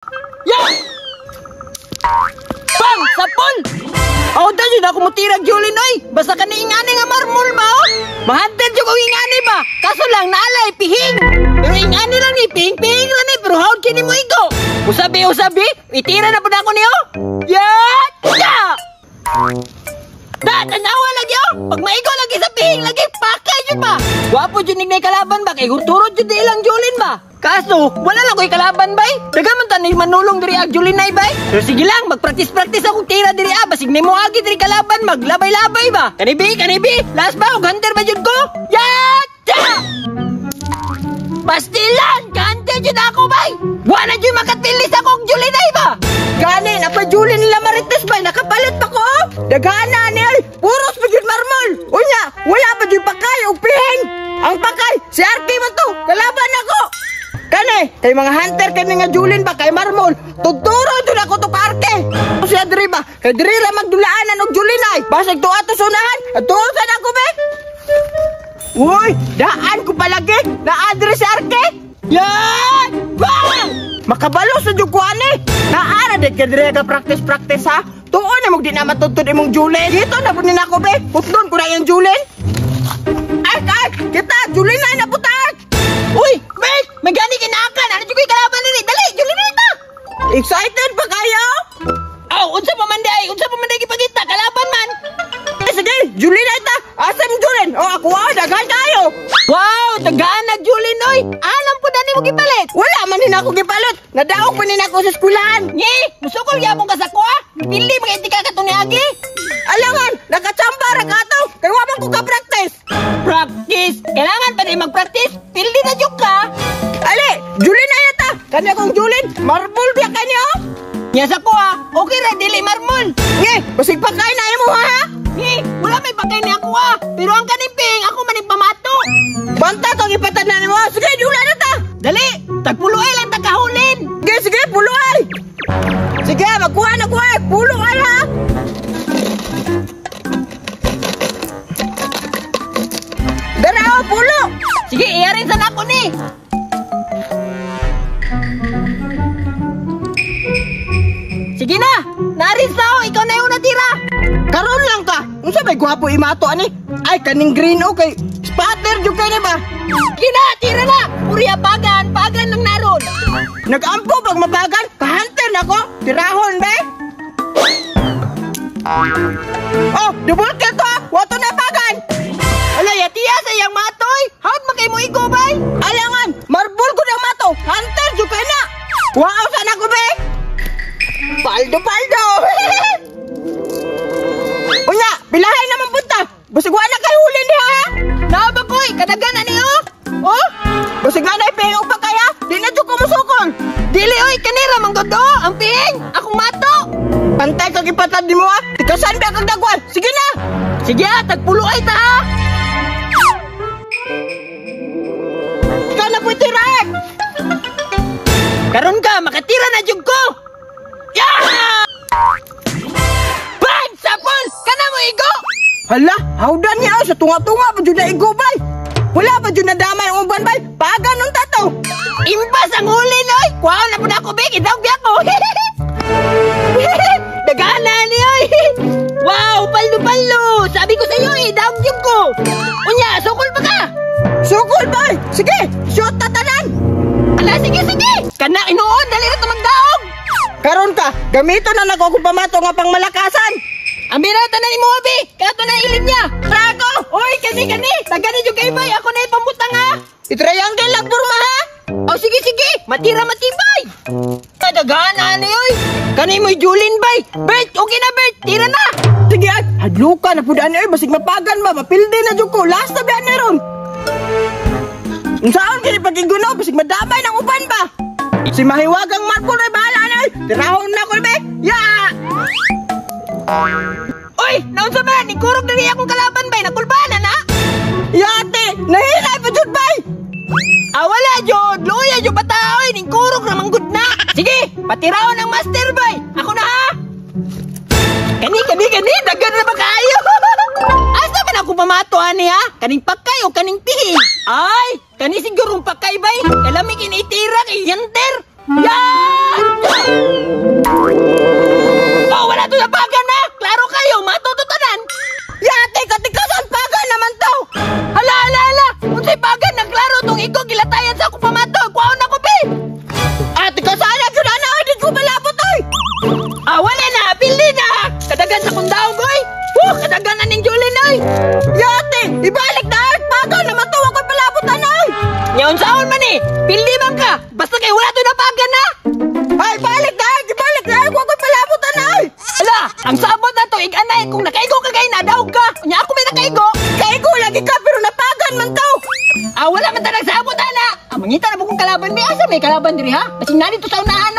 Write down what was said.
Ya! Bang! Sapol! Ako ta yun ako mutirag Julin oy! Basta ka ingani nga marmol ba oh? Mahanted yung kong ingani ba? Kaso lang naalay pihing! Pero ingani lang ni pihing pihing lang ni pero hawd kini mo igo! Usabi usabi! Itira na po na ako niyo! Ya! Ya! Da, tanawa lagi oh! Pag maigo lagi sa pihing lagi, pakay yun ba? Wapo yun ni kalaban ba? Kay turod yun di ilang Julin ba? Kaso, wala lang ko'y kalaban bay. Daga man tanay manulong diri ag Julinay bay. Pero sige lang, magpractice-practice akong tira diri ah. Basig nimo agi diri kalaban, maglabay-labay ba? Kanibi, kanibi, last ba og hunter ba jud ko? Ya! Ya! Pastilan, kante jud ako bay. Wala jud makatilis akong Julinay ba? Gani, napajulin nila Marites bay, nakapalit pa ko. Oh. Daghana ni ay, puros pa jud marmol. Unya, wala pa jud pakay og pihing. Ang pakay, si RK man to, kalaban ako. Kani, kay mga hunter kani nga Julin ba kay marmol. Tugturo jud ako to parke. Siya diri ba, kay diri ra magdulaanan og Julin ay. Basig tuwa to sunahan, tuo sa ako be. Uy, daan ko palagi, na-address si RK. Yan! Bang! Makabalo sa jud ko ani. Naara di ka diri ka practice practice ha. Tuon na mong di na matudtod imong Julin. Dito na pud ni nako be. Putdon ko na yung Julin. Ay, ay, kita Julin na naputak. Uy, Bert! May gani kinaakan! Ano jud ko'y kalaban nini? Dali, Julinay ta! Excited pa kayo? Aw, unsa pa man di ay? Unsa pa man di gipakita? Kalaban man! Eh, sige, Julin na ita. Asam Julin? Oh, ako ah, daghan kayo. Wow, tagaan na Julin oy! Anong po dani mo gipalit? Wala man din ako gipalit. Nadaog pa din ako sa eskwelahan. Ngi, musukol gyapon ka sa kuha. Pili mga itika ka ni agi. Alangan, nakachamba ra ka ato. Kay wa man ko ka-practice. Practice! Kailangan pa rin mag-practice. Pili na jud ka. Ali, Julin na ita. Kani akong Julin, marble biya kani oh. Nya sa kuha, okay ra dili marmol. Ngi, basig pa kay na imo ha. Ngi, wala may pakay ni ako ah. Pero ang kanimping, ako man pamato. Banta tong ipatad na nimo. Sige, dula na ta. Dali, tagpulo ay lang tagahulin. Sige, sige, pulo ay. Sige, magkuha na kuha. Pulo ay ha. Dara oh, pulo. Sige, iyarin sa nako ni. Sige na, narin sa oh, ikaw na yung natira. Karon lang ka. Unsa may gwapo imato ani? Ay kaning green okay. Spatter jud kay ni ba? Sige na, tira na. Puriya pagan, pagan ng naron. Nagampo pag mabagal, kahunter na ko. Tirahon be. Oh, double kill to. Ah. Wato na pagan. Ala, yatiya sa iyang matoy. How'd makay mo igo, bay? Alangan, marble ko ng mato. Hunter jud kay na. Wow, sana ko be. Paldo paldo. Unya, bilahay naman punta. Basig wala kay huli niya ha. Naaba koy, kadagan ani oh. Oh, Basig na na pa kaya, di na jud ko musukol. Dili oy, kanira manggod oh, ang pihing. Akong mato. Pantay kag ipatad nimo ha. Tikasan ba kag dagwan? Sige na. Sige ah, tagpulo ay ta ha. Ikaw na po tira. Karon ka, makatira na jud ko. Yeah! Bang! Sapol! Kana mo igo! Hala, hawdan niya oh, sa tunga-tunga pa jud na igo bay. Wala pa jud na damay ang uban bay. Pagan nung tato. Imbas ang huli noy! Kuha na po na ako, Big! Idawag biya ko! Dagana ni oy! Wow! Palo-palo! Sabi ko sa iyo eh, dawag yun ko! Unya, sukol pa ka! Sukol bay. Sige, shoot ta tanan. Ala, sige, sige! Kana, inuon! Dali na tumagdaog! Karon ka, gamito na nako akong pamato nga pangmalakasan. Amira, tanan ni mo, Abi! Kato na ilin niya! Trago! Oy, kani, kani! Tagani yung kay bay! Ako na ipambutang ha! I-triangle lang porma ha. Oh, sige, sige! Matira, matibay! Kadagana ni oy! Kani mo'y Julin bay! Bert, okay na Bert! Tira na! Sige ay, hadluka na pud ani oy, basig mapagan ba, mapildi na jud ko. Last na ba ni ron. Unsaon kini pagiguno, basig madamay ng uban ba? Si mahiwagang marble ay bahala na oy. Tirahon na ko be. Ya! Oy, naunsa ba? Nikurog na niya akong kalaban bay, nakulbana na. Yate, nahilay pa jud bay. Ah, wala jud, luya jud bata oy, ningkurog ra manggod na. Sige, patiraon ang master bay. Ako na ha. Kani kani kani, daghan na ba kaayo? Asa man ako pamato ani ha? Kaning pakay o kaning pihi? Ay, kani sigurong pakay bay. Kalami kinitira kay yanter. Yan! Oh, wala to napagan na! Klaro kayo, matututunan! Yate, katikasan pagan naman to. Hala, hala, hala! Unsay pagan na klaro tong igo gilatayan sa akong pamato. Kuwaon na ko, be! Ate ka sana gyud ana oy, di ko malabot oy. Ah, wala na! Pili na! Kadagan sa kong daog, oy! Woo! Kadagan na ning Julin, oy! Yate, ibalik na ay pagan naman to, wa koy palabot ana oy. Nyaon saon man eh! Pili man ka! Basta kay wala to napagan na! Ay, balik na ay, ibalik na ay, wa koy palabot ana oy. Ala! Ang sabot na to, iganay! Kung nakaigo ka kay nadaog ka! Unya ako may nakaigo! Kaigo lagi ka pero napagan man to. Ah, wala man ta nagsabot, ana! Ah, mangita na mo kong kalaban. May asa may kalaban diri, ha? Basing na dito sa unahan.